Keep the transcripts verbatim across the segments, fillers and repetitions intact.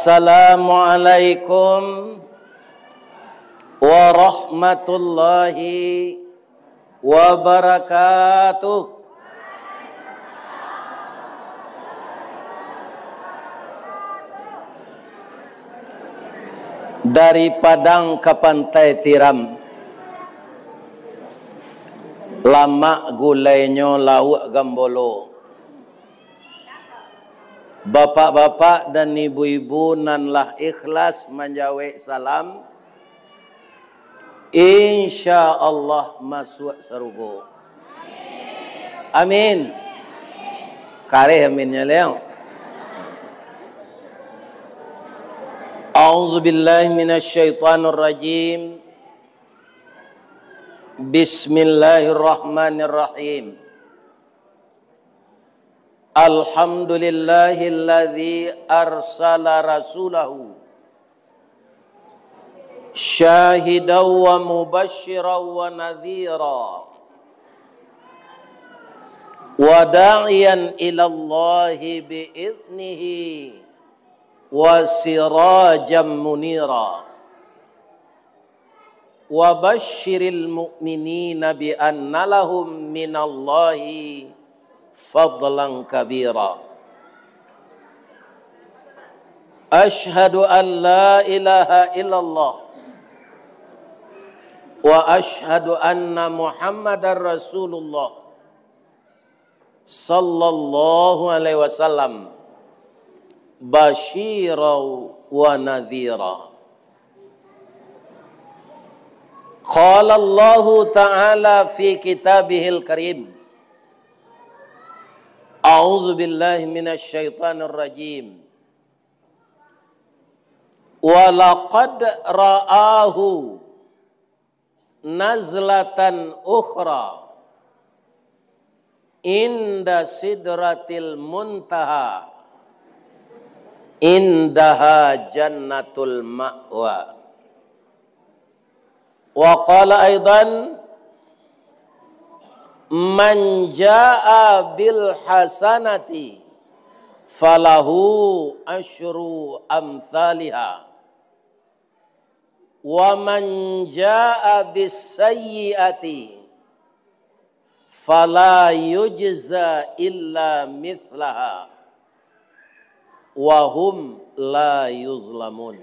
Assalamualaikum warahmatullahi wabarakatuh. Dari Padang ka Pantai Tiram, lamak gulainyo lauak Gambolo. Bapak-bapak dan ibu-ibu nan lah ikhlas manjawek salam, insya Allah masuak sarugo. Amin. Kareh aminnyo, Leong. A'udzubillahi minasyaitonirrajim. Bismillahirrahmanirrahim. Alhamdulillahilladzi arsala rasulahu syahidan wa mubasysyiran wa nadhira, wa da'iyan ilallahi bi idznihi, wa sirajan munira. Wa basysyiril mu'minina bi anna lahum minallahi fadlan kabira. Asyhadu an la ilaha illallah wa asyhadu anna Muhammadar Rasulullah sallallahu alaihi wasallam basyiran wa nadhira. Qala Allahu ta'ala fi kitabihil karim. A'udzu billahi minasy syaithanir rajim. Wa laqad ra'ahu nazlatan ukhra inda sidratil muntaha, indaha jannatul ma'wa. Wa qala aidan, man jaa bil hasanati falahu asyru amthaliha. Wa man jaa bis sayyiati fala yujza illa mithlaha wa hum la yuzlamun.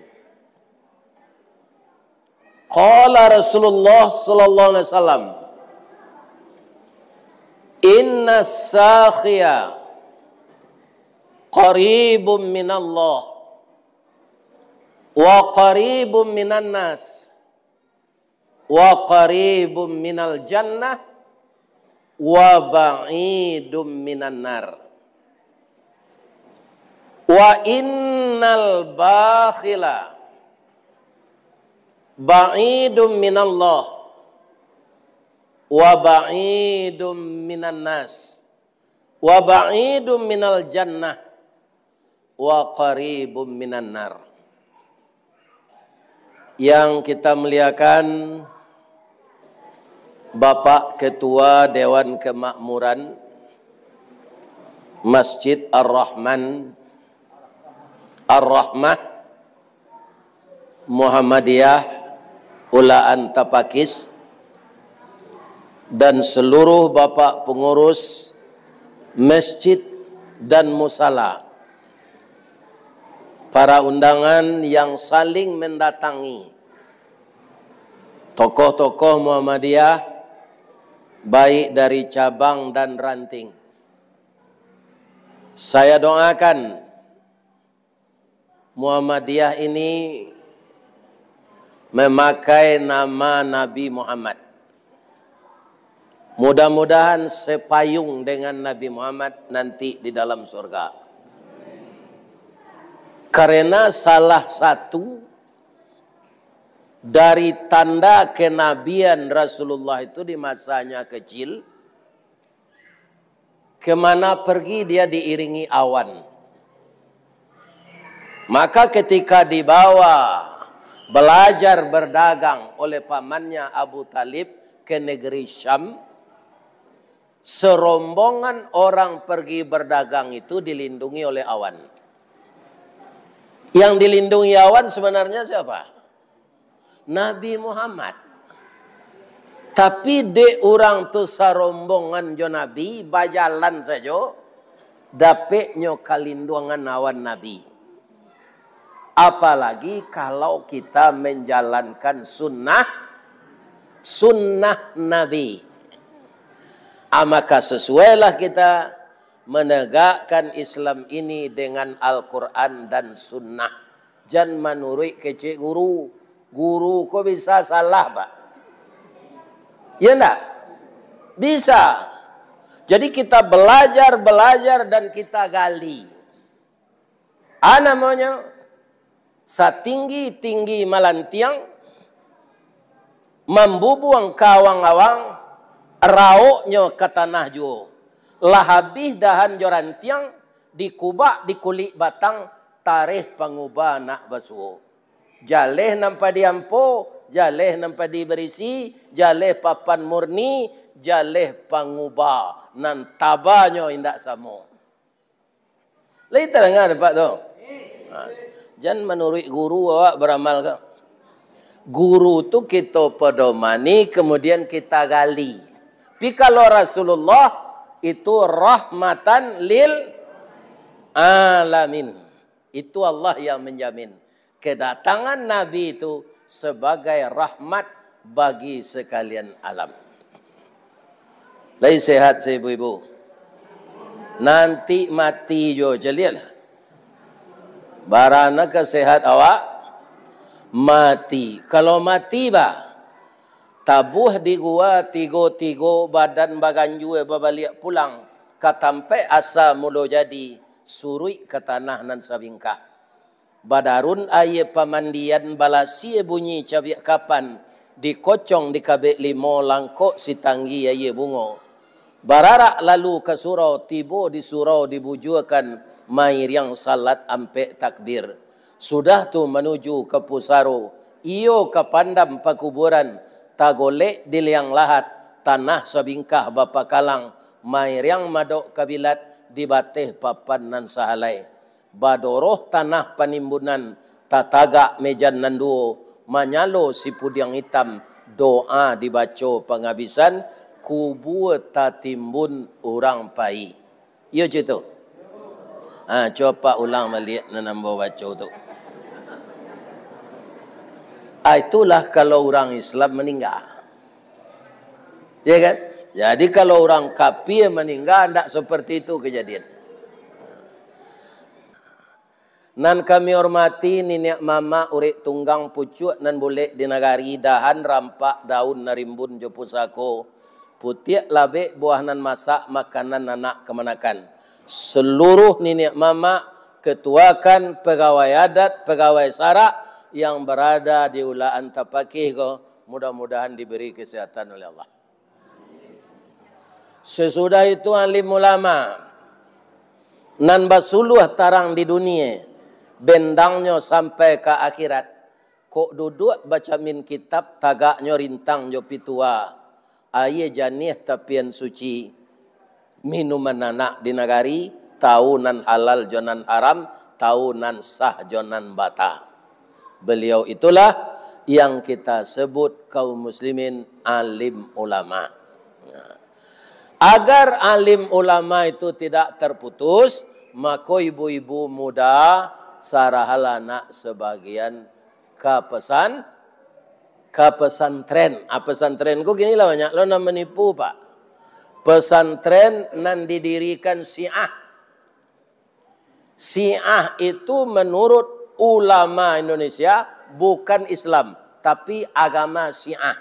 Qala Rasulullah sallallahu alaihi wasallam, inna sakhiya qaribun minallah wa qaribun minan nas, wa qaribun minal jannah, wa ba'idun minan nar. Wa innal bakhila ba'idun minallah, wa ba'idun minan nas, wa ba'idun minal jannah, wa qaribun minan nar. Yang kita muliakan, Bapak Ketua Dewan Kemakmuran Masjid Ar-Rahman, Ar-Rahmah, Muhammadiyah Ulaan Tapakis, dan seluruh bapak pengurus masjid dan musala, para undangan yang saling mendatangi, tokoh-tokoh Muhammadiyah, baik dari cabang dan ranting. Saya doakan Muhammadiyah ini memakai nama Nabi Muhammad. Mudah-mudahan sepayung dengan Nabi Muhammad nanti di dalam surga. Karena salah satu dari tanda kenabian Rasulullah itu di masanya kecil, kemana pergi dia diiringi awan. Maka ketika dibawa belajar berdagang oleh pamannya Abu Talib ke negeri Syam, serombongan orang pergi berdagang itu dilindungi oleh awan. Yang dilindungi awan sebenarnya siapa? Nabi Muhammad. Tapi dek urang tu sarombongan jo Nabi, bajalan sajo, dapeknyo kalindungan awan Nabi. Apalagi kalau kita menjalankan sunnah, sunnah Nabi. Ah, maka sesuailah kita menegakkan Islam ini dengan Al-Quran dan Sunnah. Jan manuruik kecek guru. Guru ko bisa salah, Pak. Ya ndak? Bisa. Jadi kita belajar, belajar dan kita gali. A namonyo, satinggi-tinggi malantiang, mambubuang ka awang-awang, raoknyo ka tanah juo. Lah abih dahan jo rantiang, dikubak di kulik batang, tareh panguba nak basuo. Jaleh nan padi ampo, jaleh nan padi barisi, jaleh papan murni, jaleh panguba nan tabanyo indak samo. Lai tadanga dek Apak tu? Ha. Jan manuruik guru awak baramal ka. Guru tu kito pedomani, kemudian kita gali. Tapi kalau Rasulullah itu rahmatan lil alamin. Itu Allah yang menjamin. Kedatangan Nabi itu sebagai rahmat bagi sekalian alam. Lai sehat se ibu-ibu? Nanti mati jo, caliaklah. Barana ka sehat awak mati. Kalau mati, bah, tabuh di gua tigo-tigo, badan baganjua babaliak pulang ka tampek asa mulo jadi, suruik ka tanah nan sabingkah. Badarun aia pamandian, balasie bunyi cabiak kapan, dikocong di kabek limo, langkok sitanggi aia bungo. Bararak lalu ka surau, tibo di surau dibujuakan, mairiang salat ampek takbir. Sudah tu manuju ka pusaro, iyo ka pandam pakuburan, tagolek di liang lahat, tanah sabingkah bapakalang, mairiang madok kabilat di bateh papan nan sahalai. Badoroh tanah panimbunan, tatagak mejan nan duo, manyalo sipudiang itam, doa dibaco pangabisan, kubua tatimbun urang pai. Iyo cito. Ha, cubo Apak ulang baliak nan ambo baco tu. Ah, itulah kalau urang Islam maningga. Ya kan? Jadi kalau urang kapia maningga, ndak seperti itu kejadian. Nan kami hormati niniak mamak, urek tunggang, pucuak nan bulek di nagari, dahan rampak, daun nan rimbun jo pusako, putiak labek, buah nan masak, makanan anak kamanakan. Seluruh niniak mamak, ketuakan, pegawai adat, pegawai sarak yang berada di Ulaan Tapakih ko, mudah-mudahan diberi kesehatan oleh Allah. Sesudah itu alim ulama nan basuluah tarang di dunie, bendangnyo sampai ka akhirat. Kok duduak bacamin kitab, tagaknyo rintang jo pitua, aia janiah tapian suci, minuman anak di nagari, tau nan halal jo nan haram, tau nan sah jo nan bata. Beliau itulah yang kita sebut kaum muslimin alim ulama. Agar alim ulama itu tidak terputus, mako ibu-ibu muda, sarahalah anak sebagian ka pesan, ka pesantren. Ah, pesantren ko kini lah banyak lo nan manipu, Pak. Pesantren nan didirikan Syiah. Syiah itu menurut ulama Indonesia bukan Islam, tapi agama Syiah.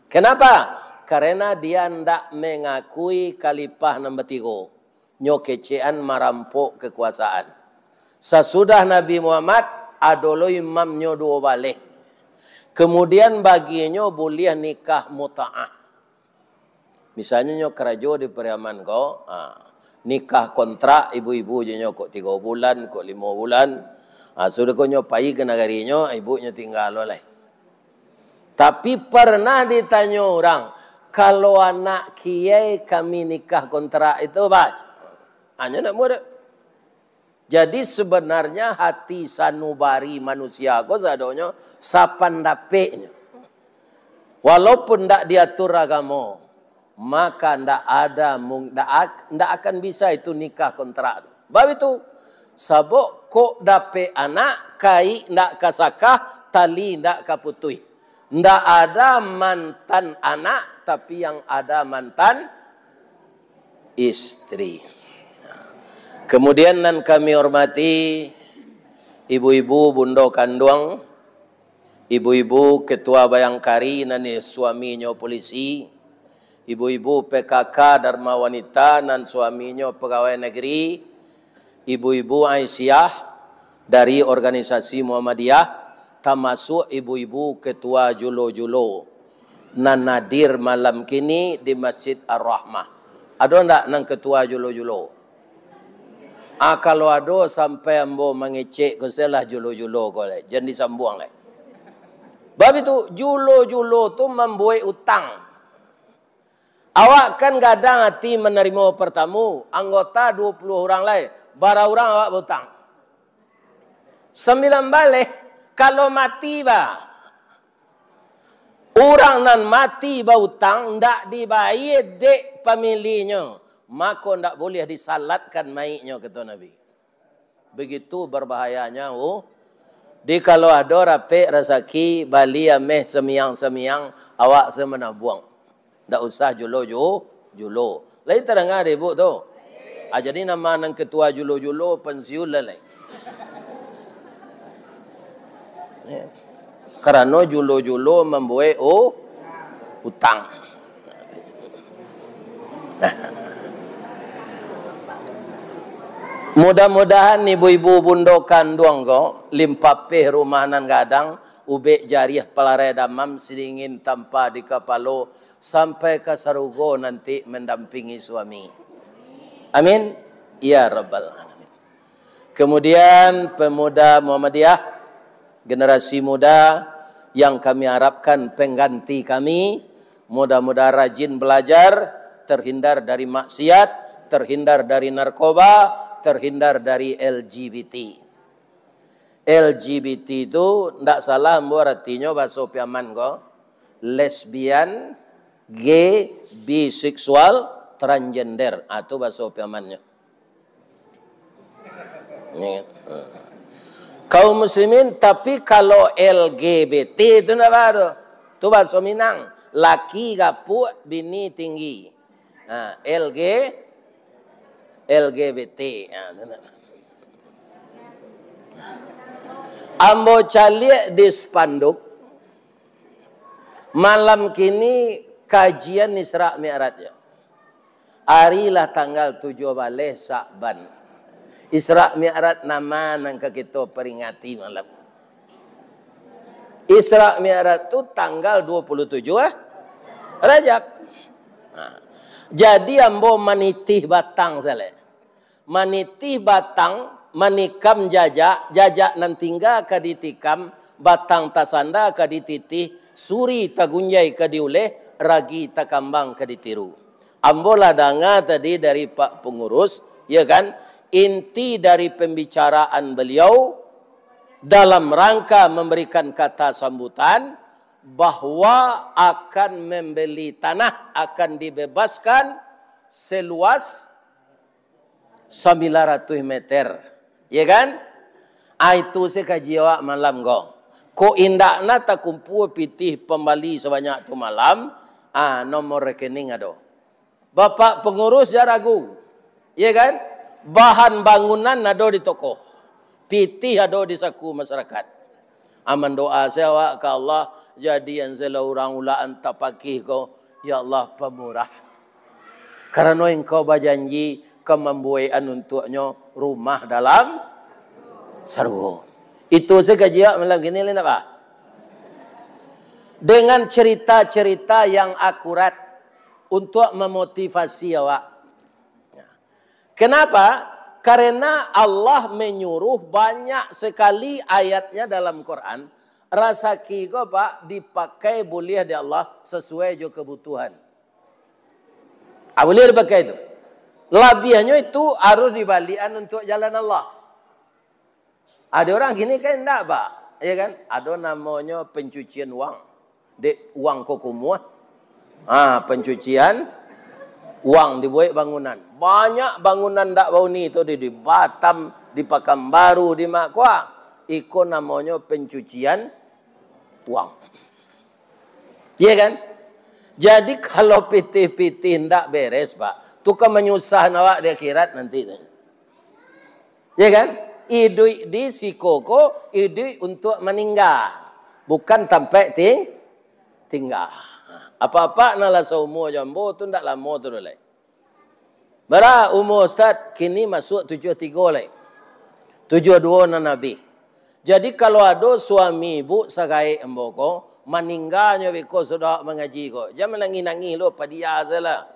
Kenapa? Karena dia ndak mengakui khalifah nan batigo. Nyo kecekan marampok kekuasaan. Sasudah Nabi Muhammad, ado lo imamnyo duo baleh. Kemudian baginyo buliah nikah mutaah. Misalnyo nyo karajo di Pariaman ko, ha, nikah kontrak ibu-ibu jo nyo kok tigo bulan, kok limo bulan. Ha, sudah ko nyo pai ka nagarinyo, ibunyo tingga lo lai. Tapi pernah ditanyo urang, "Kalau anak kiai kami nikah kontrak itu, bah?" Hanyo nak mudo. Jadi, sebenarnya hati sanubari manusia ko sadonyo sapandapeknyo. Walaupun ndak diatur agamo, maka ndak ada mung-, ndak ak-, ndak akan bisa itu nikah kontrak tu. Bab itu, sabab kok dapek anak, kaik ndak ka sakah, tali ndak ka putuih. Ndak ada mantan anak, tapi yang ada mantan istri. Kemudian, nan kami hormati ibu-ibu bundo kanduang, ibu-ibu ketua bayangkari nan suaminyo polisi, ibu-ibu P K K Dharma Wanita nan suaminyo pegawai negeri, ibu-ibu Aisyah dari organisasi Muhammadiyah, tamasuak ibu-ibu ketua julo-julo nan hadir malam kini di Masjid Ar-Rahmah. Ado ndak nan ketua julo-julo? Ah, kalau ado, sampai ambo mangecek ko, salah julo-julo ko lai, jan disambuang lai. Bab itu, julo-julo tu mambuek utang. Awak kan gadang ati manarimo partamu, anggota duo puluah urang lai, bara urang awak bautang? Sambilan baleh, kalau mati ba. Urang nan mati bautang, ndak dibayie dek pamilihnyo, mako ndak buliah disalatkan mayiknyo, kato Nabi. Begitu berbahayanya, uh. Di kalau ado rapek rasaki, bali ameh samiang-samiang, awak se manabuang. Ndak usah julo-ju-, julo. Lai tadanga dek ibu tu? Ah, jadi nama nan ketua julo-julo pensiun lah lai. Ya. Karano julo-julo mambuek u-, utang. Nah. Mudah-mudahan ibu-ibu bundo kanduang ko, limpapeh rumah nan gadang, ubek jariah palarai damam, sidingin tampa di kapalo, sampai ka sarugo nanti mandampingi suami. Amin. Ya Rabbal Alamin. Kemudian, pemuda Muhammadiyah, generasi muda yang kami harapkan pengganti kami, mudah-mudahan rajin belajar, terhindar dari maksiat, terhindar dari narkoba, terhindar dari L G B T. L G B T tu ndak salah ambo aratinyo bahaso Piaman ko, lesbian, gay, biseksual, transgender. Ah, tu bahaso Piamannyo. Ni, eh. Kaum muslimin, tapi kalau L G B T tu ndak apa tu. Tu bahaso Minang. Laki gapuak, bini tinggi. Ha, L G, L G B T. Ha, tu ndak. Ambo caliak di spanduk, malam kini kajian Isra Mi'raj yo. Ari lah tanggal tujuah baleh Sa'ban. Isra Mi'raj nama nan ka kito peringati malam? Isra Mi'raj tu tanggal dua puluh tujuh, eh, Rajab. Nah, jadi ambo manitih batang sajo. Manitih batang, manikam jajak, jajak nan tingga ka ditikam, batang tasanda ka dititih, suri tagunjai ka diuleh, ragi takambang ka ditiru. Ambo lah danga tadi dari Pak Pengurus, ya kan, inti dari pembicaraan beliau dalam rangka memberikan kata sambutan bahwa akan membeli tanah, akan dibebaskan seluas sambilan ratuih meter. Ya kan? Ah, itu se kaji awak malam ko. Kok indak na takumpua pitih pambali sabanyak tu malam, ah, nomor rekening ado. Bapak pengurus jan ragu. Ya kan? Bahan bangunan ado di toko. Pitih ado di saku masyarakat. Ah, mandoa se awak ka Allah, jadian se lah urang ulakan tapakih ko, ya Allah, pamurah. Karano Engkau bajanji ka mambuekan untuaknyo rumah dalam sarugo. Itu se kaji awak malam kini, lai ndak, Pak? Dengan cerita-cerita yang akurat untuk memotivasi awak. Kenapa? Karena Allah menyuruh, banyak sekali ayatnya dalam Quran, rasaki ko, Pak, dipakai buliah dek Allah sesuai jo kebutuhan. Ah, buliah dipakai tu. Labiahnyo itu harus dibalikan untuk jalan Allah. Ado urang kini kan indak, Pak. Ya kan? Ado namonyo pencucian uang. Dek uang ko kumuah. Ha, pencucian uang dibuek bangunan. Banyak bangunan ndak bauni tu di, di Batam, di Pakanbaru, di Makua. Iko namonyo pencucian uang. Iya kan? Jadi kalau pitih-pitih ndak beres, Pak, tu kan manyusahkan awak di akhirat nanti. Ya kan? Iduik di siko ko, iduik untuak maningga. Bukan tampek ting-, tingga. Apak-apak nan lah saumua jo ambo tu ndak lamo tu doh lai. Bara umua ustad? Kini masuak tujuah tigo lai. Tujuah duo nan abih. Jadi kalau ado suami ibu sagaek ambo ko, maningganyo beko sudah mangaji ko, jan manangih-nangih lo, padia sajolah.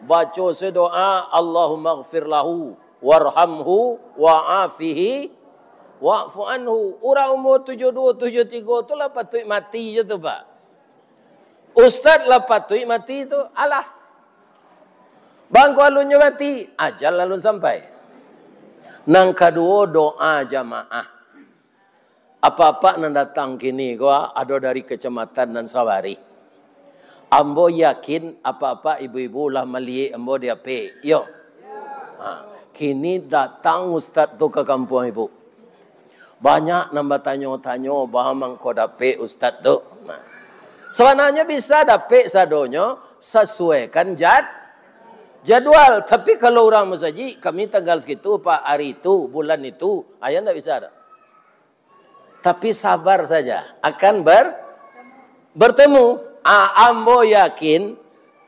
Baco se doa, "Allahummaghfir lahu, warhamhu, wa'afihi, wa'fu anhu." Urang umur tujuah duo, tujuah tigo tu lah patuik mati je tu, Pak. Ustad lah patuik mati tu, alah. Bangko alunnyo mati, ajal alun sampai. Nan kaduo, doa jamaah. Apak-apak nan datang kini ko, ado dari kecamatan nan sabarih. Ambo yakin apak-apak ibu-ibu lah maliek ambo di H P, iyo. Ha, kini datang ustad tu ka kampuang ibu. Banyak nan batanyo-tanyo, "Baa mangko dapek ustad tu?" Nah, sabananyo bisa dapek sadonyo, sasuaikan jad-, jadwal. Tapi kalau urang masajik, "Kami tanggal sakitu, Pak, ari itu, bulan itu," ayo ndak bisa doh. Tapi sabar saja, akan ber-, bertemu. A-, ambo yakin,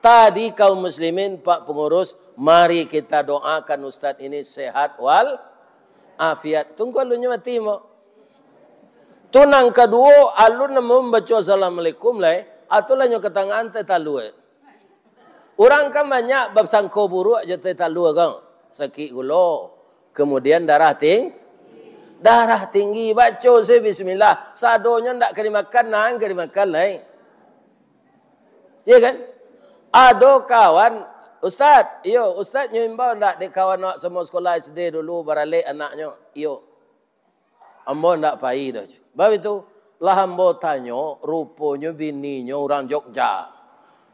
tadi kaum muslimin, Pak Pengurus, mari kita doakan ustad ini sehat wal afiat. Tunggu alunnyo mati, mo. Tu nan kaduo, alun namo mambaco assalamualaikum lai, atau lah nyo katangahan teh talua. Urang kan banyak basangko buruak jo teh talua kan. Sakik gulo, kemudian darah ting-, darah tinggi, baco se bismillah, sadonyo ndak ka dimakan, nan ka dimakan lai. Iya kan? Ado kawan, "Ustad, iyo, ustad nyo imbau ndak dek kawan awak samo sekolah S D dulu baralek anaknyo?" "Iyo." "Ambo ndak pai doh." Baitu, lah ambo tanyo, ruponyo bininyo urang Jogja.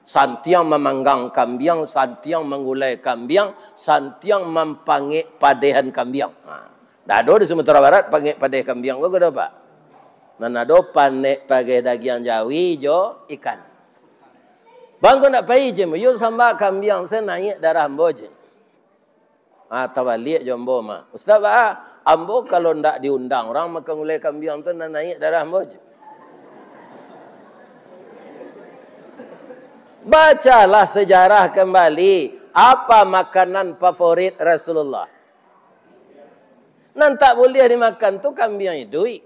Santiang mamanggang kambiang, santiang manggulai kambiang, santiang mampangek padehan kambiang. Ha. Ndak ado di Sumatera Barat pangek padeh kambiang ko, ko ado, Pak? Nan ado panek padeh dagiang jawi jo ikan. "Bangko ndak pai?" "Jan, yo samba kambiang se naiak darah ambo," jan. Ah, tabaliak jo ambo mah. "Ustad, baa, ambo kalau ndak diundang urang makan gulai kambiang tu, nan naiak darah ambo," jan. Bacalah sejarah kembali. Apa makanan favorit Rasulullah? Nan tak buliah dimakan tu kambiang iduik.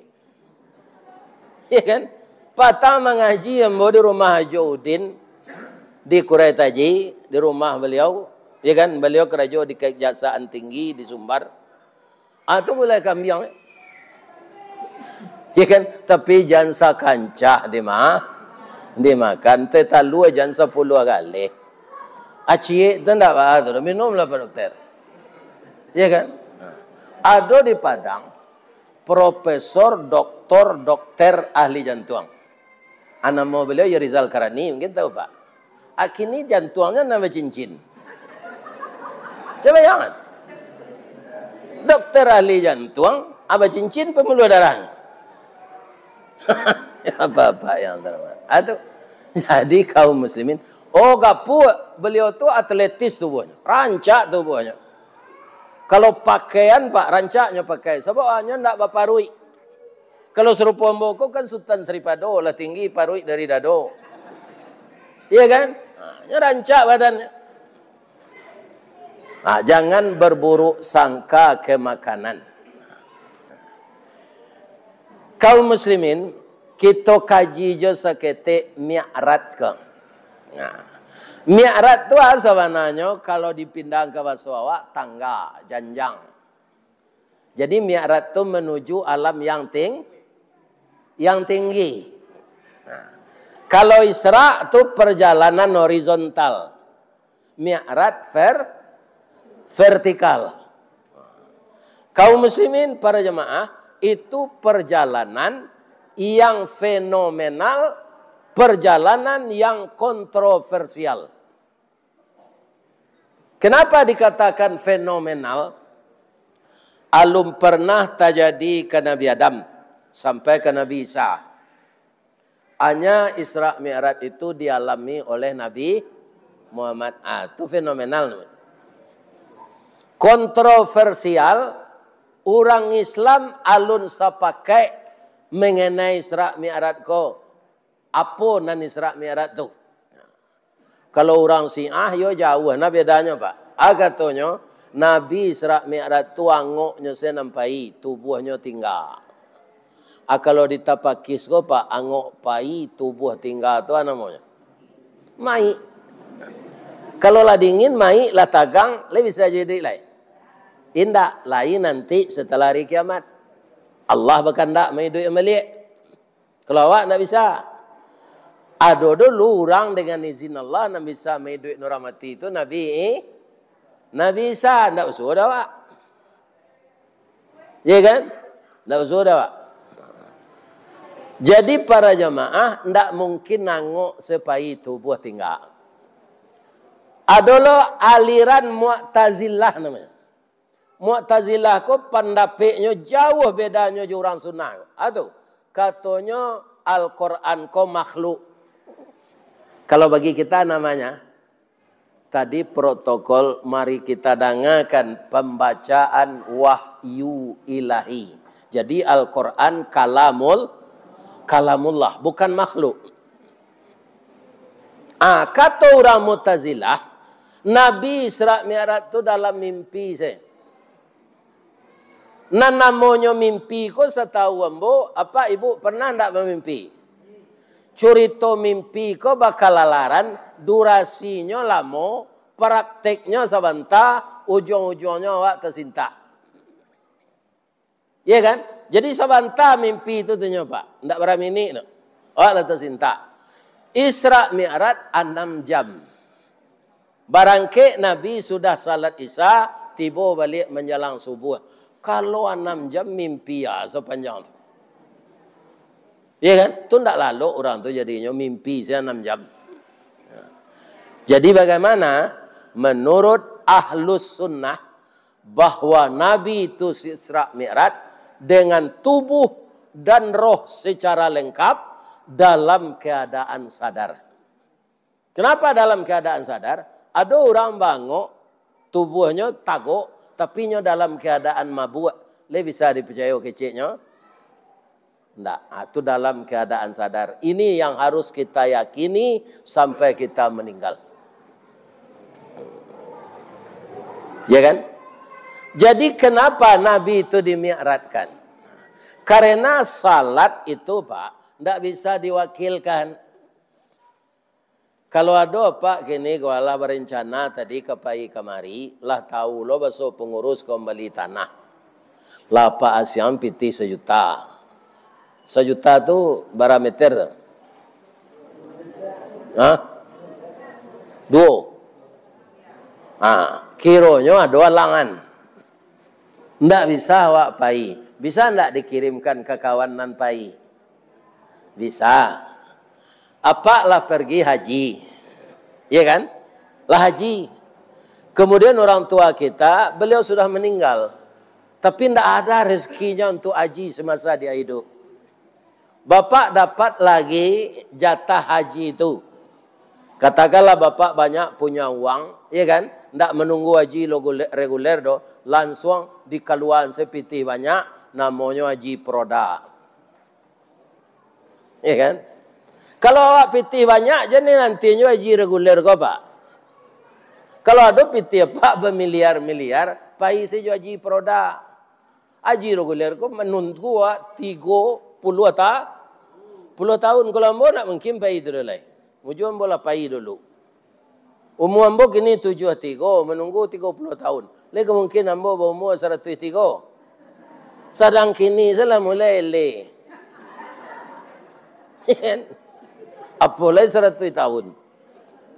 Ya kan? Patang mangaji ambo di rumah Haji Udin, di Kurai Taji, di rumah baliau. Ya kan? Baliau karajo di Kejaksaan Tinggi di Sumbar. Ah, tu gulai kambiang. Ya kan? Tapi jan sakancah dima-, dimakan. Teh talua jan sapuluah galeh. Aciek tu ndak baa tu, minumlah, Pak Dokter. Ya kan? Ado di Padang, Profesor, Doktor, Dokter ahli jantuang. Ah, namo baliau yo Rizal Karani, mungkin tahu, Pak. Ah, kini jantuangnyo nan bacincin. Cubo bayangkan. Dokter ahli jantuang, ah, bacincin pembuluh darah. Apak-apak yang terhormat. Ah, tu. Jadi, kaum muslimin, oh, gapuak, baliau tu atletis tubuahnyo, rancak tubuahnyo. Kalau pakaian, Pak, rancaknyo pakai, sabab awaknyo ndak baparuik. Kalau sarupo ambo ko kan Sutan Saripado, lah tinggi paruik dari dado. Iya kan? Ha, nyo rancak badannyo. Ha, jangan berburuk sangka ke makanan. Kaum muslimin, kito kaji jo saketek mi'raj ko. Nah, mi'raj tu, ah, sabananyo kalau dipindahan ka bahaso awak, tangga, janjang. Jadi, mi'raj tu manuju alam yang ting-, yang tinggi. Nah, kalau Isra tu perjalanan horizontal, mi'raj ver-, vertikal. Kaum muslimin, para jamaah, Itu perjalanan yang fenomenal, perjalanan yang kontroversial. Kenapa dikatakan fenomenal? Alun pernah tajadi ka Nabi Adam sampai ka Nabi Isa. Hanya Isra Mi'raj itu dialami oleh Nabi Muhammad. Ah, tu fenomenal. Kontroversial, urang Islam alun sapakaik mengenai Isra Mi'raj ko. Apo nan Isra Mi'raj tu? Kalau urang Syiah, yo jauah nah bedanyo, Pak. Ah, katonyo, Nabi Isra Mi'raj tu angoknyo se nan pai, tubuahnyo tingga. Ah, kalau di Tapakis ko, Pak, angok pai, tubuah tingga tu a namonyo? Maik. Kalau lah dingin, maik, lah tagang, lai bisa jadi lai? Indak, lai nanti setelah hari kiamat. Allah bakandak maiduik baliak. Kalau awak ndak bisa. Ado dulu urang dengan izin Allah nan bisa maiduik urang mati tu, Nabi, Nabi Isa, ndak usuh dah awak. Ya kan? Ndak usuh dah awak. Jadi para jamaah, ndak mungkin angok se pai tubuah tingga. Ado lo aliran Mu'tazilah namonyo. Mu'tazilah ko pandapeknyo jauah bedanyo jo urang Sunnah. Ado, katonyo Al-Quran ko makhluk. Kalau bagi kita namanya, tadi protokol, mari kita dangakan pambacaan wahyu ilahi. Jadi Al-Quran kalamul, kalamullah, bukan makhluk. Ah, kato urang Mu'tazilah, Nabi Isra Mi'raj tu dalam mimpi se. Nan namonyo mimpi ko, satau ambo, apak ibu pernah ndak bamimpi? Curito mimpi ko bakalalaran, durasinyo lamo, prakteknyo sabanta, ujuang-ujuangnyo awak tasintak. Iya kan? Jadi sabanta mimpi tu, tu nyo, Pak. Ndak bara minik tu. Awak lah tasintak. Isra Mi'raj anam jam. Barangkek Nabi sudah salat Isya, tibo baliak manjalang subuah. Kalau anam jam mimpi a sapanjang tu. Iya kan? Tu ndak lalok urang tu jadinyo mimpi se anam jam. Jadi bagaimana menurut Ahlus Sunnah bahwa Nabi itu Isra Mi'raj dengan tubuh dan roh secara lengkap dalam keadaan sadar. Kenapa dalam keadaan sadar? Ado urang bangok, tubuahnyo tagok, tapi nyo dalam keadaan mabuak. Lai bisa dipicayo keceknyo? Ndak. Ah, tu dalam keadaan sadar. Ini yang harus kita yakini sampai kita meninggal. Ya kan? Jadi kenapa Nabi itu dimi'rajkan? Karena salat itu, Pak, ndak bisa diwakilkan. Kalau ado apak kini ko alah barencana tadi ka pai kamari, lah tau lo baso pangurus ko mambali tanah. Lah apak asiang pitih sajuta. Sajuta tu bara meter tu? Hah? Duo? Ha, kironyo ado alangan. Ndak bisa awak pai. Bisa ndak dikirimkan ka kawan nan pai? Bisa. Apak lah pergi haji. Iya kan? Lah haji. Kemudian orang tua kita, beliau sudah meninggal. Tapi ndak ada rezekinya untuk haji semasa dia hidup. Bapak dapat lagi jatah haji tu. Katakanlah bapak banyak punya uang, iya kan? Ndak menunggu haji logu-, reguler doh, lansuang dikaluaan se pitih banyak, namonyo haji peroda. Iya kan? Kalau awak pitih banyak, jan nantinyo haji reguler ko, Pak. Kalau ado pitih apak bamiliar-miliar, pai sajo haji peroda. Haji reguler ko manunggu awak tigo puluah ta-, puluah tahun. Kalau ambo ndak mungkin pai tu doh lai. Mujua ambo lah pai dulu. Umua ambo kini tujuah tigo, manunggu tigo puluah tahun. Lai ka mungkin ambo baumua saratuih tigo. Sadang kini se lah mulai eleh. Apo lai saratuih tahun.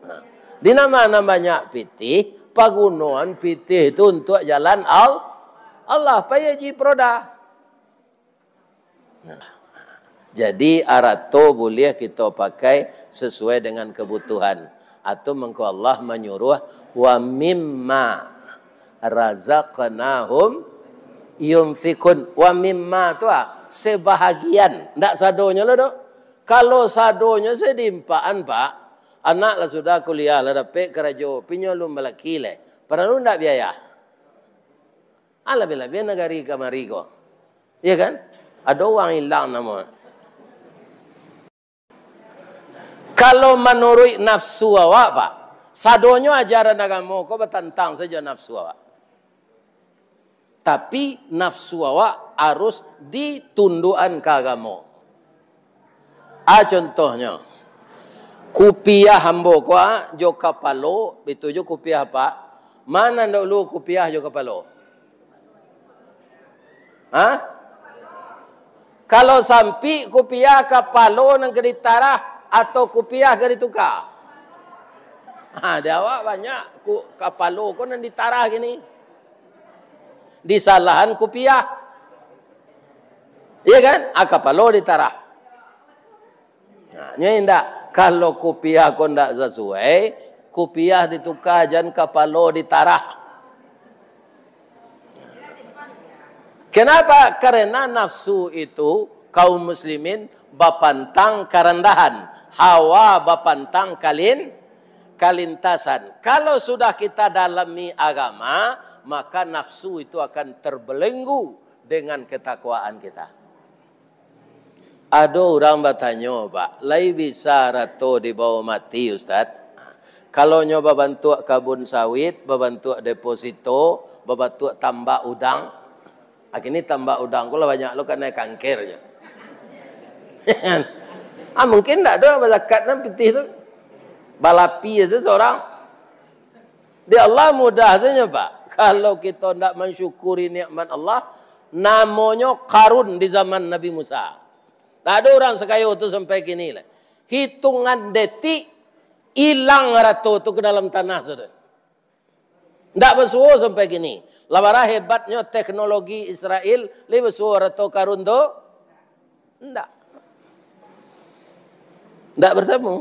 Nah, di nan banyak pitih, pagunoan pitih tu untuak jalan Al-, Allah, pai haji peroda. Jadi, arato buliah kito pakai sasuai dengan kabutuhan. Atau mangko Allah manyuruah, "Wa mimma razaqnahum yunfikun." Wa mimma tu, ah, sebahagian. Ndak sadonyo lo doh. Kalau sadonyo se diimpaan, Pak, anak lah sudah kuliah, lah dapek karajo, pinyo alun balaki leh. Paralu ndak biaya? Alabiah-labiah nagari kamari ko. Iya kan? Ado urang ilang namo. Kalau manuruik nafsu awak, Pak, sadonyo ajaran agamo ko batantang sajo nafsu awak. Tapi, nafsu awak harus ditundukan ka agamo. A, contohnyo, kupiah ambo ko, a, jo kapalo, itu jo kupiah, Pak. Mana ndak lu kupiah jo kapalo? Ha? Kalau sampik kupiah, kapalo nan ka ditarah, atau kupiah ka dituka? Ha, di awak banyak ku-, kapalo ko nan ditarah kini. Disalahan kupiah. Iya kan? Ah, kapalo ditarah. Nah, nyo indak. Kalau kupiah ko ndak sasuai, kupiah dituka, jan kapalo ditarah. Kenapa? Karena nafsu itu, kaum muslimin, bapantang karandahan, hawa bapantang kalin-, kalintasan. Kalau sudah kita dalami agama, maka nafsu itu akan terbelenggu dengan ketakwaan kita. Ado urang batanyo, Pak, "Lai bisa arato dibawa mati, Ustaz?" Kalau nyo babantuak kabun sawit, babantuak deposito, babantuak tambak udang, ah, kini tambak udang ko lah banyak lo kanai kanker nyo. Ah, mungkin ndak ado bazakat nan pitih tu. Balapi se surang. Di Allah mudah sajo, Pak. Kalau kito ndak mansyukuri nikmat Allah, namonyo Karun di zaman Nabi Musa. Tak ado urang sakayo tu sampai kini lah. Hitungan detik, ilang arato tu ka dalam tanah sudah. Ndak basuo sampai kini. Lah bara hebatnyo teknologi Israel, lai basuo arato Karun tu? Ndak. Ndak bertemu.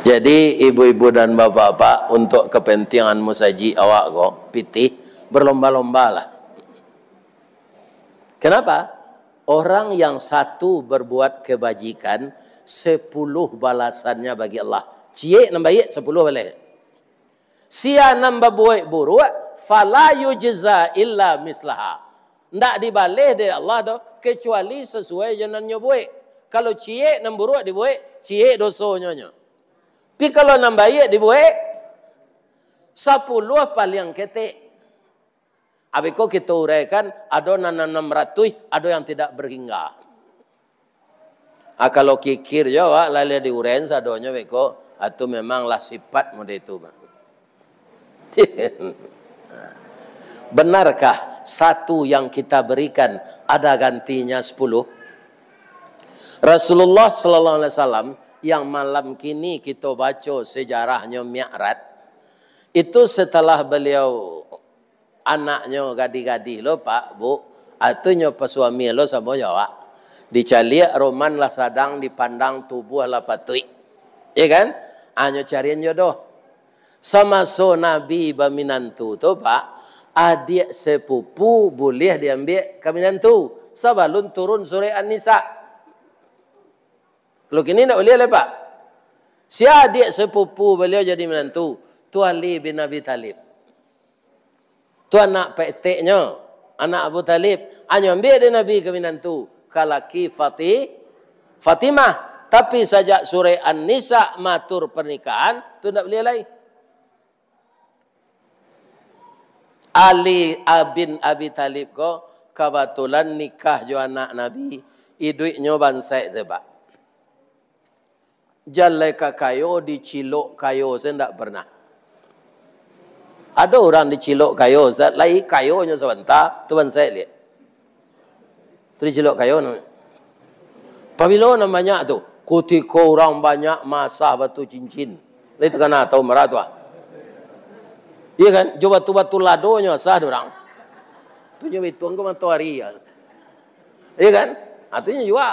Jadi, ibu-ibu dan bapak-bapak, untuk kepentingan musajik awak ko, pitih, berlomba-lombalah. Kenapa? Orang yang satu berbuat kebajikan, sepuluh balasannya bagi Allah. Ciek nan baiak, sepuluh baleh. Sia nan babuek buruak, fala yujza illa mislaha. Ndak dibaleh dek Allah doh, kecuali sasuai jo nan nyo buek. Kalau ciek nan buruak dibuek, ciek dosonyo nyo. Tapi kalau nan baiak dibuek, sapuluah paliang ketek. Abih ko kito uraikan, ado nan anam ratuih, ado yang tidak berhingga. Ah, kalau kikir jo awak, lah, lah diuraian sadonyo beko, ah, tu memanglah sifat mode itu, Bang. Benarkah satu yang kita berikan ada gantinya sepuluh? Rasulullah sallallahu alaihi wasallam yang malam kini kito baco sejarahnyo Mi'raj, itu setelah beliau anaknyo gadih-gadih lo, Pak, Bu, ah, tu nyo pasuami lo samo jo awak. Dicaliak roman lah sadang dipandang tubuah lah patuik. Iya kan? Ah, nyo carian jodoh. Samaso Nabi baminantu tu, Pak, adiak sepupu buliah diambiak ka minantu sabalun turun surek An-Nisa. Kalau kini ndak buliah lai, Pak. Sia adiak sepupu baliau jadi minantu? Tu Ali bin Abi Thalib. Tu anak peteknyo, anak Abu Thalib. Anyo ambiak dek Nabi ka minantu, ka laki Fati-, Fatimah. Tapi sajak surek An-Nisa maatur pernikahan, tu ndak buliah lai. Ali bin Abi Thalib ko kabatulan nikah jo anak Nabi, iduiknyo bansaik se, Pak. Jan lai ka kayo, dicilok kayo se ndak pernah. Ado urang dicilok kayo, Ustaz, lai kayonyo sabanta, tu bansaik liak. Tu dicilok kayo namonyo. Pabilo nan banyak tu? Kutiko urang banyak maasah batu cincin. Lai takana taun bara tu, ah. Iya kan? Jo batu-batu ladonyo asah dek urang. Tu nyo bituang ko matoari, ya. Iya kan? Ha, tu nyo jua.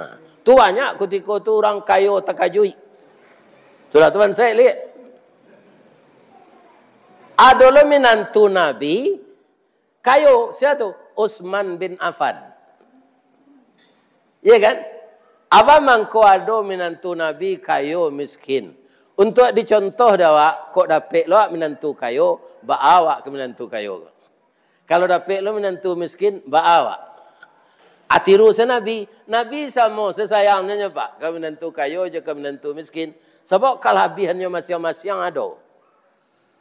Ha. Tu banyak kutiko tu urang kayo takajuik. Itulah tu bansaik liek. Ado lo minantu Nabi, kayo, sia tu? Utsman bin Affan. Iya kan? Apo mangko ado minantu Nabi kayo miskin? Untuak dicontoh dek awak, kok dapek lo awak minantu kayo, baa awak ka minantu kayo ko. Kalau dapek lo minantu miskin, baa awak. Atiru se Nabi, Nabi samo se sayangnyo nyo, Pak, ka minantu kayo jo ka minantu miskin. Sabab kalabihannyo masiang-masiang ado.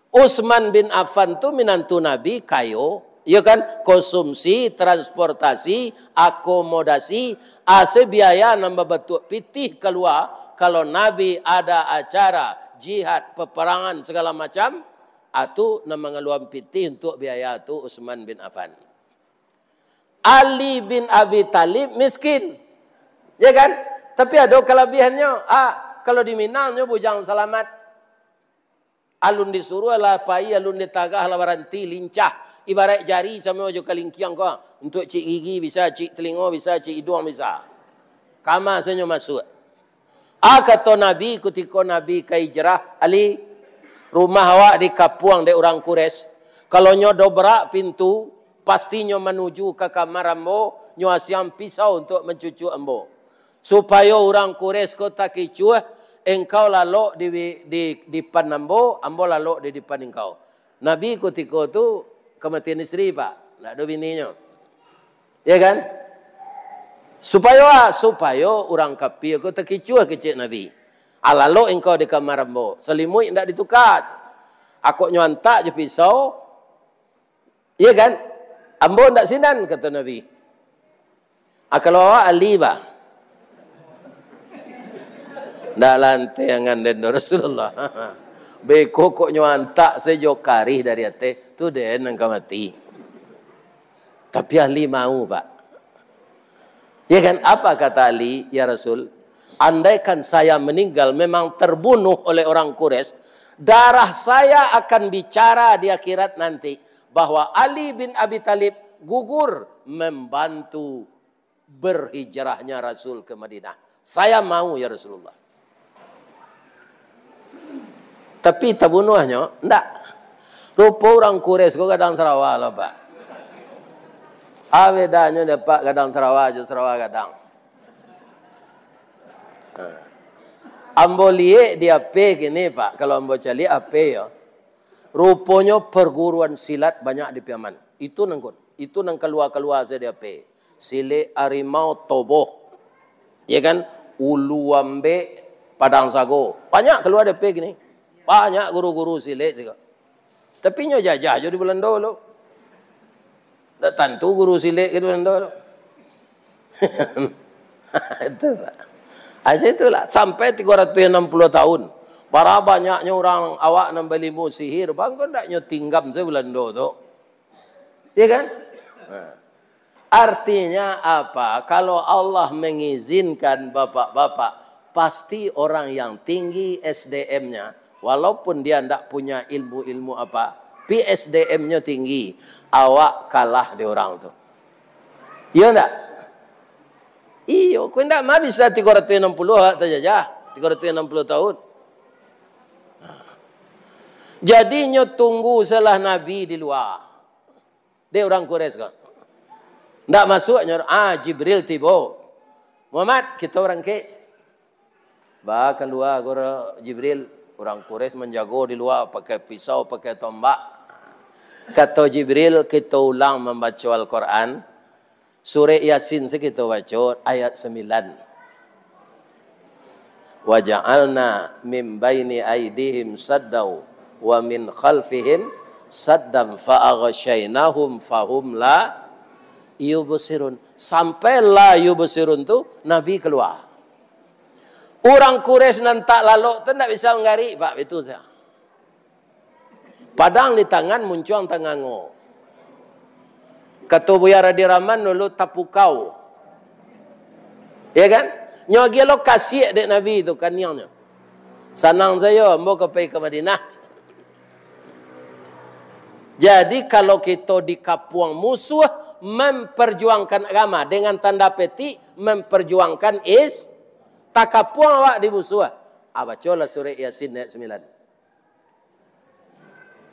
Utsman bin Affan tu minantu Nabi, kayo, iyo kan, konsumsi, transportasi, akomodasi, ase biaya nan babatuak pitih kalua, kalau Nabi ada acara jihad, peperangan, sagala macam, atu nan mangaluan pitih untuak biaya tu Utsman bin Affan. Ali bin Abi Thalib miskin, ya kan? Tapi ado kalabihannyo, ah, kalau di Minang nyo bujang salamat. Alun disuruah lah pai, alun ditagah lah baranti, lincah. Ibaraik jari samo jo kalingkiang ko. Untuak cik gigi bisa, cik talingo bisa, cik iduang bisa. Kama sajo masuak. Ah, kato Nabi, kutiko Nabi ka hijrah, "Ali, rumah awak dikapuang dek urang Quraisy. Kalau nyo dobrak pintu, pasti nyo manuju ka kamar ambo, nyo asiang pisau untuak mancucuak ambo. Supayo urang Quraisy ko takicuah, engkau lalok di, di dipan ambo, ambo lalok di dipan engkau." Nabi kutiko tu kamatian isteri, Pak. Ndak ado bininyo. Ya kan? Supayo, ah, supayo urang kapia ko takicuah kecek Nabi. "Ah, lalok engkau di kamar ambo. Salimuik ndak dituka. Akok nyo antak jo pisau. Iya kan? Ambo ndak sinan," kato Nabi. "Ah, kalau awak Ali, bah." "Ndak lantiangan den doh Rasulullah." Beko kok nyo antak sajo karih dari ateh, tu den nan ka mati. Tapi Ali mau, Pak. Ya kan? Apa kata Ali, "Ya Rasul, andaikan saya meninggal memang terbunuh oleh orang Quraisy, darah saya akan bicara di akhirat nanti bahwa Ali bin Abi Thalib gugur membantu berhijrahnya Rasul ke Madinah. Saya mau, ya Rasulullah." Tapi tabunuahnyo? Ndak. Rupo urang Quraisy ko gadang sarawa lo, Pak. Ah, bedanyo dek Pak gadang sarawa jo sarawa gadang. Ha. Ambo liek di H P kini, Pak. Kalau ambo caliak H P yo. Ruponyo perguruan silat banyak di Piaman. Itu nan kun. Itu nan kalua-kalua sajo di H P. Silek Arimau Toboh. Ya kan? Ulu Ambek, Padang Sago. Banyak kalua di H P kini. Banyak guru-guru silek tu. Tapi nyo jajah jo di Balando lo. Ndak tantu guru silek ka di Balando lo. Itu, Pak. Ah, itulah. Sampai tigo ratuih anam puluah tahun. Bara banyaknyo urang awak nan bailmu sihir, bangko ndak nyo tinggam sajo Balando tu. Ya kan? Nah. Artinya apa? Kalau Allah mengizinkan bapak-bapak, pasti orang yang tinggi S D M-nya, walaupun dia ndak punya ilmu-ilmu apa, tapi S D M-nyo tinggi, awak kalah di orang tu. Iya ndak? Iyo, kok ndak mah bisa tigo ratuih anam puluah awak tajajah, tigo ratuih anam puluah tahun. Jadi nyo tunggu salah Nabi di lua. Dek urang Quraisy ko. Ndak masuak nyo, ah, Jibril tibo. "Muhammad, kito barangkek." Ba kalua guru Jibril, urang Quraisy manjago di lua, pakai pisau, pakai tombak. Kato Jibril, "Kito ulang mambaco Al-Quran, surek Yasin se kito baco, ayat sambilan." "Wa ja'alna min baini aidihim saddau wa min khalfihim saddan fa aghsyainahum fahum la yubsirun." Sampai la yubsirun tu, Nabi kalua. Urang Quraisy nan tak lalok tu ndak bisa manggarik, Pak, itu sajo. Padang di tangan, muncuang tangango. Kato Buya Radi Rahman dulu, tapukau. Ya kan? Nyo agiah lo kasiak dek Nabi tu, kaniangnyo. "Sanang sajo, ambo ka pai ka Madinah." Jadi, kalau kito dikapuang musuah, memperjuangkan agama, dengan tanda petik, memperjuangkan is-, takapuang awak di musuah. Ah, bacolah surek Yasin ayat sambilan.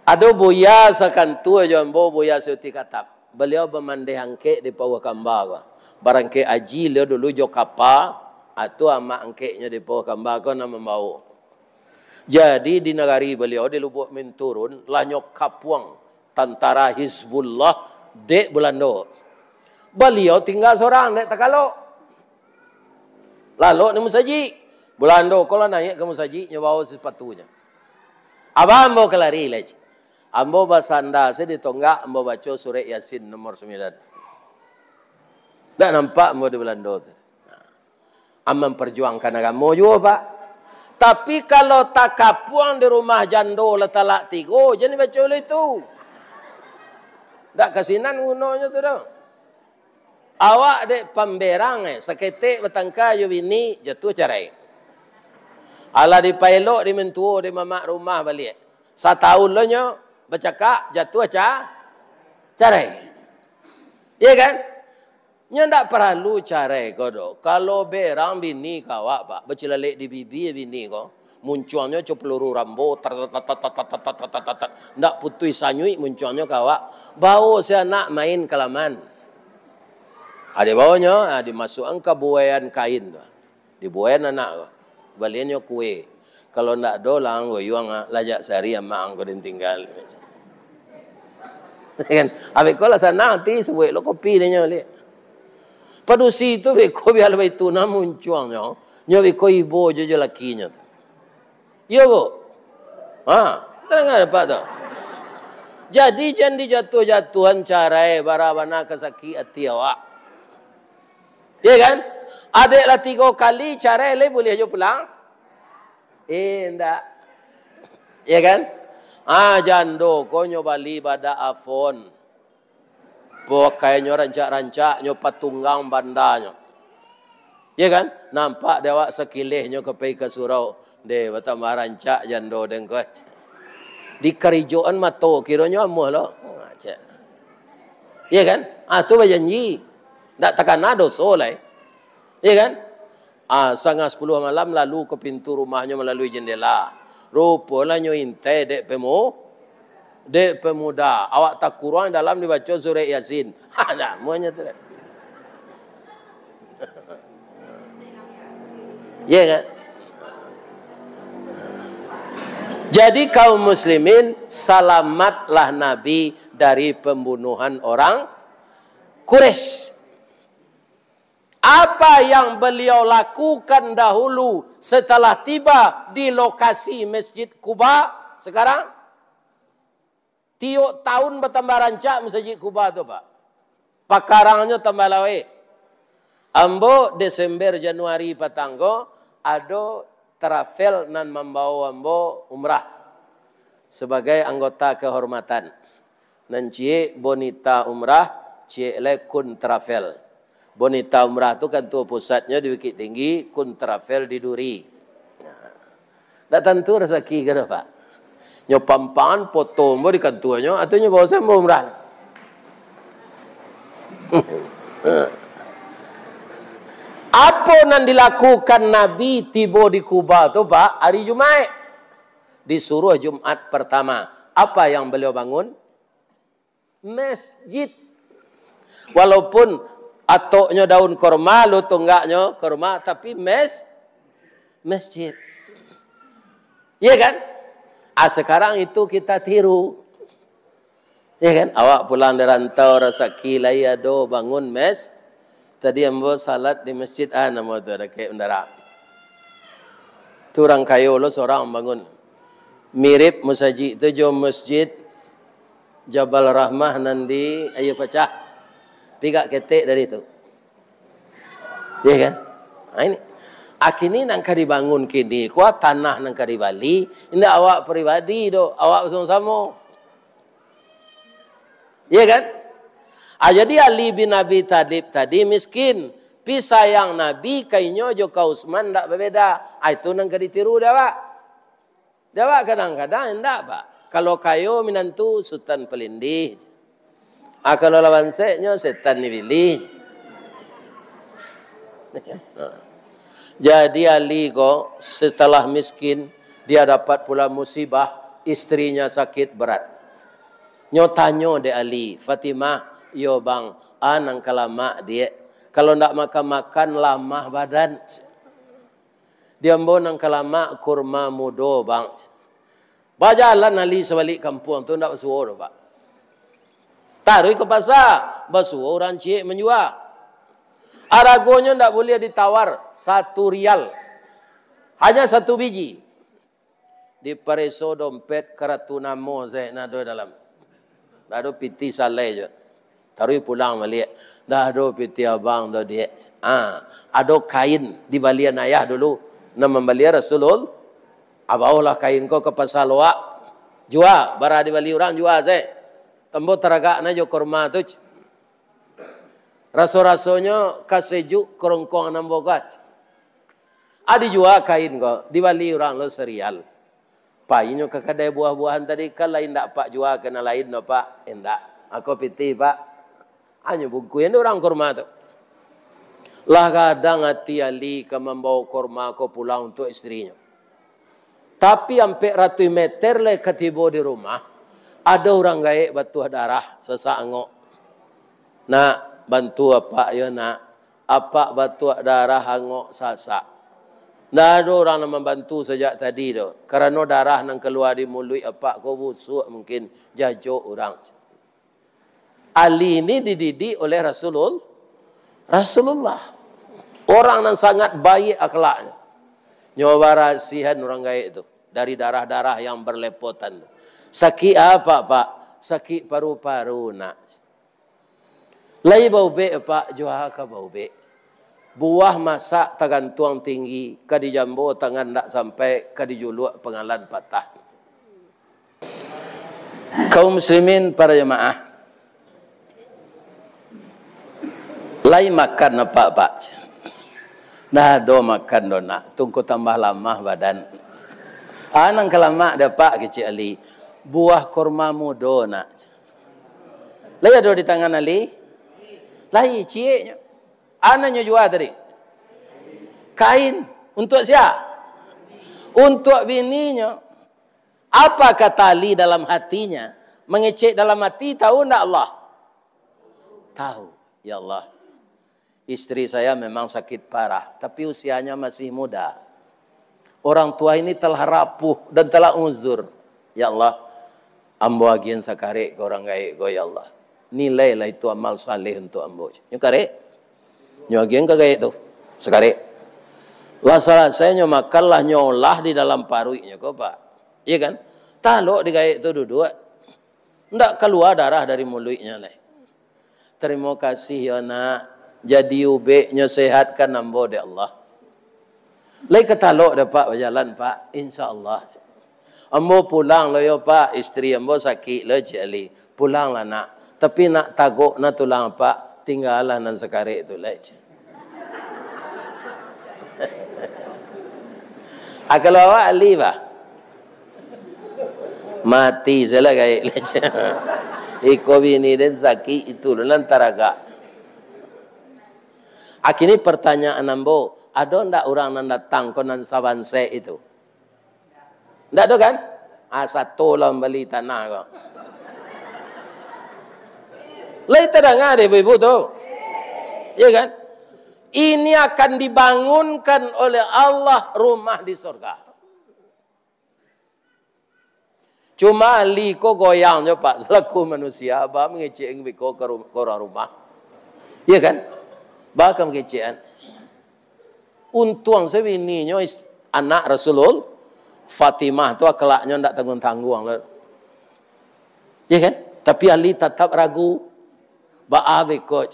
Ado buya sakantua jo ambo, Buya Suti Katap. Baliau bamandeh angkek di Pauah Kamba ko. Barangkek aji baliau dulu jo kapa, atu amak angkeknyo di Pauah Kamba ko nan mambawo. Jadi, di nagari baliau, di Lubuak Minturun, lah nyo kapuang tantara Hizbullah dek Bulando. Baliau tingga sorang dek takalok. Lalok di musajik. Bulando ko lah naiak ka musajik, nyo bawo sipatunyo. Abah ambo ka lari lai. Ambo basanda se di tonggak, ambo baco surek Yasin nomor sambilan. Ndak nampak ambo di Bulando tu. Ah, mamparjuangkan agamo juo, Pak. Tapi, kalau takapuang di rumah jando lah talak tigo, jan dibaco lah itu. Ndak kasinan gunonyo tu doh. Awak dek pamberang, eh, saketek batangka jo bini, jatuah carai. Alah dipaelok, dimentuo, dimamak rumah baliak. Satahun lo nyo bacakak, jatuah ca-, carai. Iya kan? Nyo ndak paralu carai ko doh. Kalau berang bini ka awak, Pak, bacilalek di bibia bini ko, muncuangnyo co peluru Rambo, tar, tar, tar, tar, tar, tar, tar, tar, tar, tar, tar. Ndak putuih sanyuik muncuangnyo ka awak. Bawo se anak main ka laman. Ade bawonyo, ah, dimasuakan ka buaian kain tu. Dibuaian anak ko. Baliannyo kue. Kalau ndak ado lah, ang goyuang, ah, lajak sari amak ang ko den tingga. Kan? Abih ko lah sanang ati, sabuik lo kopi dek nyo liak. Padusi tu beko bialah baitu nah muncuangnyo, nyo beko ibo jo, jo lakinyo tu. Iyo, Bu? Ha, tadanga dapek tu. Jadi, jan dijatuah-jatuahan carai, bara bana ka sakik ati awak. Iya kan? Adek lah tigo kali carai, lai buliah jo pulang? Indak. Iya kan? Ah, jando ko nyo bali badak Avon. Pakaiannyo rancak-rancak, nyo patunggang bandanyo. Iya kan? Nampak dek awak sakileh nyo ka pai ka surau. Deh, batambah rancak jando den ko. Dikarijoan mato, kironyo amuah lo. Ha, cek. Iya kan? Ah, tu bajanji. Ndak takana doso lai. Iya kan? Ah, sangah sapuluah malam lalu ka pintu rumahnyo malalui jendela. Ruponyo intai dek pemu-, dek pemuda. Awak takuruang dalam dibaco surek Yasin. Ha, dah, muahnyo tu dah. Ya kan? Jadi, kaum muslimin, salamatlah Nabi dari pembunuhan orang Quraisy. Apa yang beliau lakukan dahulu setelah tiba di lokasi Masjid Quba sekarang? Tiok tahun batambah rancak Masjid Quba tu, Pak. Pakarangnyo tambah laweh. Ambo Desember, Januari patang ko, ado travel nan mambawo ambo umrah sabagai anggota kehormatan. Nan ciek Bonita Umrah, ciek lai Kun Travel. Bonita Umrah tu kantua pusatnyo di Bukittinggi, Kun Travel di Duri. Ndak tantu rasaki ka doh, Pak. Nyo pampangan foto ambo di kantuanyo, atau nyo bawo se ambo umrah. Apo nan dilakukan Nabi tibo di Quba tu, Pak? Hari Jumaik. Disuruh Jumat pertama. Apa yang beliau bangun? Masjid. Walaupun atoknyo daun korma, lo tonggaknyo korma, tapi mes-, masjid. Iya kan? Ah, sekarang itu kita tiru. Iya kan? Awak pulang dari rantau, rasaki lai ado, bangun mes-, Tadi ambo salat di masjid, ah, namo tu, dakek bandara. Tu urang kayo lo surang bangun. Mirip masajik tu jo masjid Jabal Rahmah nan di Aia Pacah. Pigak ketek dari tu. Iya kan? Ha, ini. Ah, kini nan ka dibangun kini, kua tanah nan ka dibali, indak awak pribadi doh, awak basamo-samo. Iya kan? Ah, jadi Ali bin Abi Thalib tadi miskin. Pi sayang Nabi ka inyo jo ka Utsman ndak babeda. Ah, itu nan ka ditiru dek awak. Dek awak kadang-kadang indak, Pak. Kalau kayo minantu, Sutan Palindih. Ah, kalau lawan seknyo, setan ni pilih. Jadi Ali ko, setelah miskin, dia dapat pula musibah, istrinya sakit berat. Nyo tanyo dek Ali, "Fatimah, iyo bang, a nan ka lamak, Diak? Kalau ndak makan-makan, lamah badan. Di ambo nan ka lamak kurma mudo, bang." Bajalan Ali sabalik kampuang tu, ndak basuo doh, Pak. Taruih ka pasa, basuo urang ciek manjua. Aragonyo ndak buliah ditawar, satu rial. Hanya satu biji. Dipareso dompet, karatu namo sajo nan ado dalam. Ndak ado pitih salai jo. Taruih pulang baliak. Ndak ado pitih abang tu, Diak. Ah, ado kain dibalian ayah dulu. Nan mambalian Rasulul-, ah, baolah kain ko ka pasa Loak. Jua, bara dibali urang, jua sajo. Ambo taragak na jo kurma tu. Raso-rasonyo ka sejuk karongkong nan bogas. Ah, dijua kain ko, dibali urang lo sarial. Painyo ka kadai buah-buahan tadi, kan lain dak Pak jua ka nan lain no, Pak? Indak. Ako pitih, Pak. Hanyo bungkuihan urang kurma tu. Lah gadang ati Ali ka mambawa kurma ko pulang untuak istrinyo. Tapi ampek ratuih meter lai ka tibo di rumah, ado urang gaek batuah darah, sasak angok. "Nak, bantu apak yo, nak. Apak batuah darah angok sasak." Ndak ado urang nan mambantu sajak tadi tu, karano darah nan kalua di muluik apak ko busuak, mungkin jajok urang. Ali ini dididik oleh Rasulul-, Rasulullah. Orang nan sangat baik akhlaknya. Nyo barasihan urang gaek tu dari darah-darah yang berlepotan tu. "Sakik apa, Pak?" "Sakik paru-paru, nak." "Lai baubek, Pak?" "Jua ka baubek. Buah masak tagantuang tinggi, ka dijambo tangan ndak sampai, ka dijuluak pangalan patah." Kaum muslimin, para jamaah, lai makan apak, Pak? Ndak ado makan doh, nak. Tungku tambah lamah badan. Ah, nan ka lamak dek apak, kecek Ali. Buah kurma mudo, nak. Lai ado di tangan Ali? Lai, cieknyo. A nan nyo jua tadi? Kain. Untuak sia? Untuak bininyo. Apa kata Ali dalam hatinya? Mengecek dalam hati, tahu ndak Allah? Tahu. "Ya Allah, istri saya memang sakit parah, tapi usianya masih muda. Orang tua ini telah rapuh dan telah uzur. Ya Allah, ambo agiahan sakarek ka urang gaek ko, ya Allah. Nilailah itu amal saleh untuak ambo." Nyo karek. Nyo agiahan ka gaek tu. Sakarek. Lah salasai nyo makan, lah nyo olah di dalam paruiknyo ko, Pak. Iya kan? Talok di gaek tu duduak. Ndak kalua darah dari muluiknyo lai. "Tarimo kasih yo, nak. Jadi ubeknyo, sehatkan ambo dek Allah." "Lai ka talok dek apak bajalan, Pak?" "Insya Allah." "Ambo pulang lo yo, Pak. Istri ambo sakik lo," cek Ali. "Pulanglah, nak. Tapi nak tagok na tulang apak, tinggalah nan sakarek tu lai," cek. Ah, kalau awak Ali, bah? Mati sajolah gaek. Iko bini den sakik, itu lo nan taragak. Akini pertanyaan ambo, ado ndak urang nan datang ko nan sabansek itu? Ndak ado kan? Ah, sato lah mambali tanah ko. Lai tadanga dek ibu-ibu tu? Iya kan? Ini akan dibangunkan oleh Allah rumah di sorga. Cuma Ali ko goyang jo, Pak, salaku manusia, ba mangecek beko ka ru-, ka urang rumah. Iya kan? Ba ka mangecek an. Untuang sabininyo is-, anak Rasulul, Fatimah tu akhlaknyo ndak tangguang-tangguang lo. Iya kan? Tapi Ali tatap ragu. Baa beko?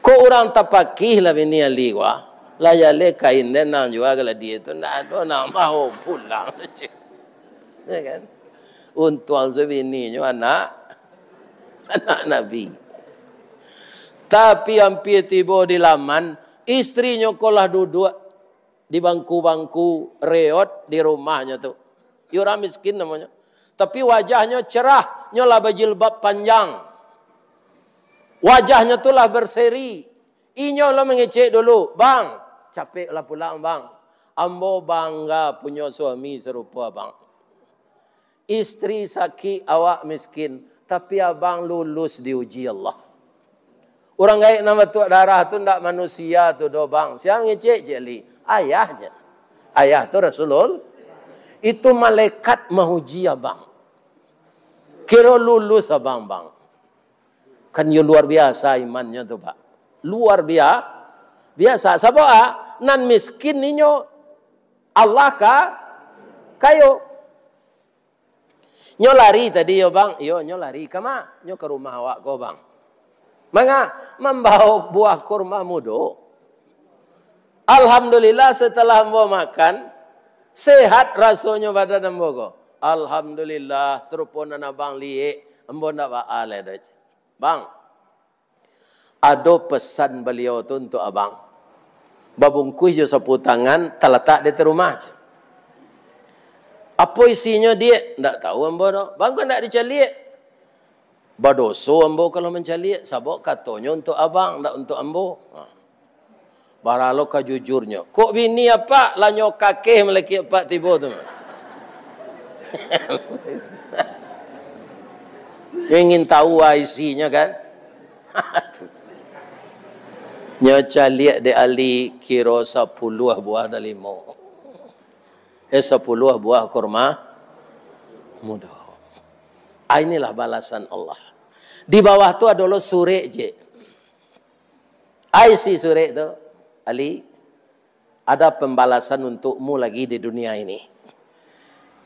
Ko urang tapakih lah bini Ali ko, ah. Lah jaleh kain den nan jua ka ladiah tu, ndak ado nan bao pulang. Ya kan? Untuang sabininyo anak, anak Nabi. Tapi ampia tibo di laman, istrinyo ko lah duduak di bangku-bangku reot di rumahnyo tu. Iyo urang miskin namonyo. Tapi wajahnyo cerah, nyo lah bajilbab panjang. Wajahnyo tu lah berseri. Inyo lo mangecek dulu, "Bang, capeklah pulang, Bang. Ambo bangga punyo suami sarupo Abang. Istri sakik, awak miskin, tapi Abang lulus diuji Allah." Urang gaek nan batuak darah tu ndak manusia tu doh, Bang. Sia ngecek, cek Ali? Ayah, cek. Ayah tu Rasulul. Itu malaikat mauji Abang. Kiro lulus Abang, Bang. Kan yo luar biasa imannyo tu, Pak. Luar bia-, biasa. Sabab, ah, nan miskin inyo Allah ka-, kayo. Nyo lari tadi yo, Bang. Iyo, nyo lari. Ka ma? Nyo ka rumah awak ko, Bang. Manga? Mambaok buah kurma mudo. Alhamdulillah, setelah ambo makan, sehat rasonyo badan ambo ko. Alhamdulillah, sarupo nan abang liek, ambo ndak baa lai doh. Bang, ado pesan baliau tu untuak abang. Babungkuih jo sapu tangan, talatak di ateh rumah. Apo isinyo, Diak? Ndak tahu ambo doh. Bang, kok ndak dicaliak? Badoso ambo kalau mancaliak, sabab katonyo untuak abang, ndak untuak ambo. Ha. Baralo ka jujurnyo. Kok bini apak, lah nyo kakeh malakik apak tibo tu. Nyo ingin tahu ah isinyo kan. Nyo caliak dek Ali kiro sapuluah buah dalimo. Eh, sapuluah buah kurma mudo. Ah, inilah balasan Allah. Di bawah tu ado lo surek je. Ah, isi surek tu, Ali, ada pembalasan untukmu lagi di dunia ini.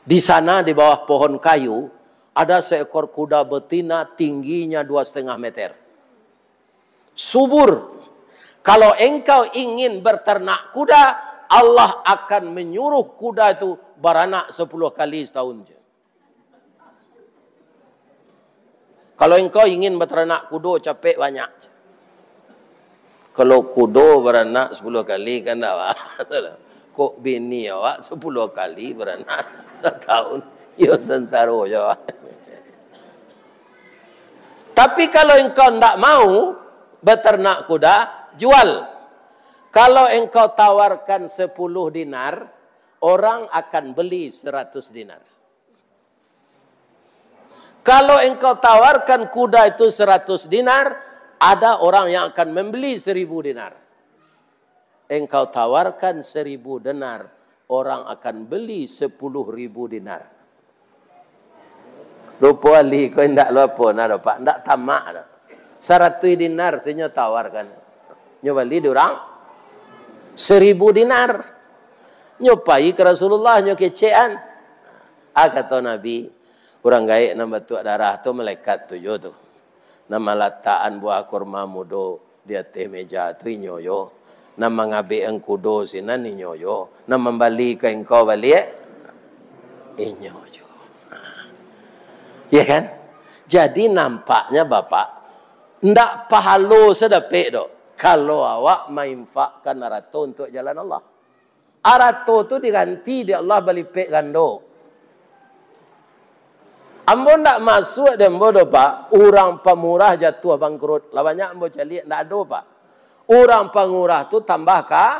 Di sana, di bawah pohon kayu, ada seekor kuda betina tingginya dua setengah meter. Subur. Kalau engkau ingin berternak kuda, Allah akan menyuruh kuda itu baranak sepuluh kali setahun je. Kalau engkau ingin berternak kudo capek banyak. Kalau kudo baranak sepuluh kali kan ndak apa. Kok bini awak sepuluh kali baranak setahun? Yo sengsaro je awak. Tapi kalau engkau ndak mau beternak kuda, jual. Kalau engkau tawarkan sepuluh dinar, orang akan beli seratus dinar. Kalau engkau tawarkan kuda itu seratus dinar, ada orang yang akan membeli seribu dinar. Engkau tawarkan seribu dinar, orang akan beli sepuluh ribu dinar. Rupo Ali ko indak lo apo nah doh, Pak, indak tamak doh. Saratuih dinar se nyo tawarkan. Nyo bali di urang seribu dinar. Nyo pai ka Rasulullah, nyo kecekan. Ah, kato Nabi, urang gaek nan batuak darah tu malaikat tu juo tu. Nan malatakan buah kurma mudo di ateh meja tu inyo yo. Nan mangabek kudo sinan inyo yo. Nan mambali ka engkau baliak, inyo yo. Ya kan? Jadi nampaknya Bapak, ndak pahalo se dapek doh, kalau awak mainfakkan arato untuak jalan Allah. Arato tu diganti dek Allah balipek gando. Ambo ndak masuak dek ambo doh, Pak, urang pamurah jatuah bangkrut. Lah banyak ambo caliak, ndak ado, Pak. Urang pamurah tu tambah ka-,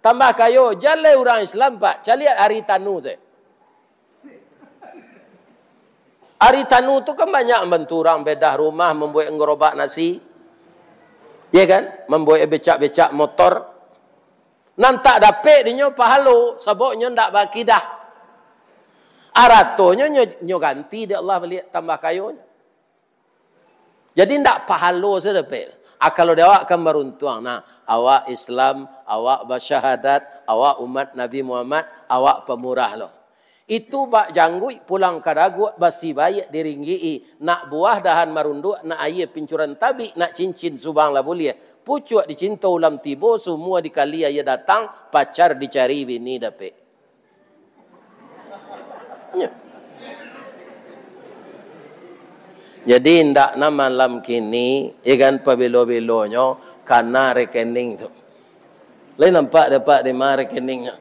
tambah kayo. Jaleh urang Islam, Pak, caliak ari tanu se. Ari tanu tu kan banyak mambantu urang bedah rumah, mambuek gerobak nasi. Ya kan? Mambuek becak-becak motor. Nan tak dapek dinyo pahalo, sabab nyo ndak baakidah. Aratonyo nyo, nyo ganti dek Allah baliak tambah kayonyo. Jadi ndak pahalo se dapek. Ah, kalau di awak kan baruntuang. Nah, awak Islam, awak basyahadat, awak umat Nabi Muhammad, awak pamurah lo. Itu bak jangguik pulang ka daguak, basi baiak diringgik-i, nak buah dahan marunduak, nak aia pincuran tabik, nak cincin subang lah buliah. Pucuak dicinto ulam tibo, sumua dikali aia datang, pacar dicari bini dapek. Nyo. Jadi, indak nah malam kini, ya kan, pabilo-bilonyo kana rekening tu. Lai nampak dapek di ma rekeningnyo?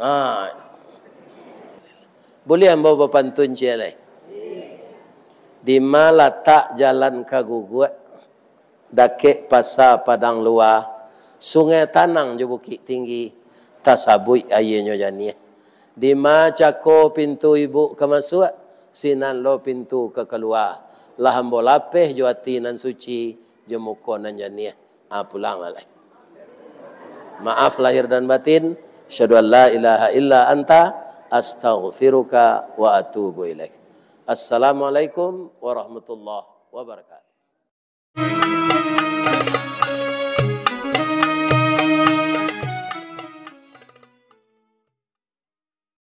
Ha. Buliah ambo bapantun ciek lai? Dima latak jalan ka Guguak, dakek Pasa Padang Lua, sungai tanang jo bukik tinggi, tasabuik aianyo janiah. Dima cako pintu ibuk ka masuak, sinan lo pintu ka kalua. Lah ambo lapeh jo ati nan suci, jo muko nan janiah. Ah, pulang lah lai. Maaf lahir dan batin. Asyhadu an la ilaha illa anta, astaghfiruka wa atubu ilaik. Assalamualaikum warahmatullahi wabarakatuh.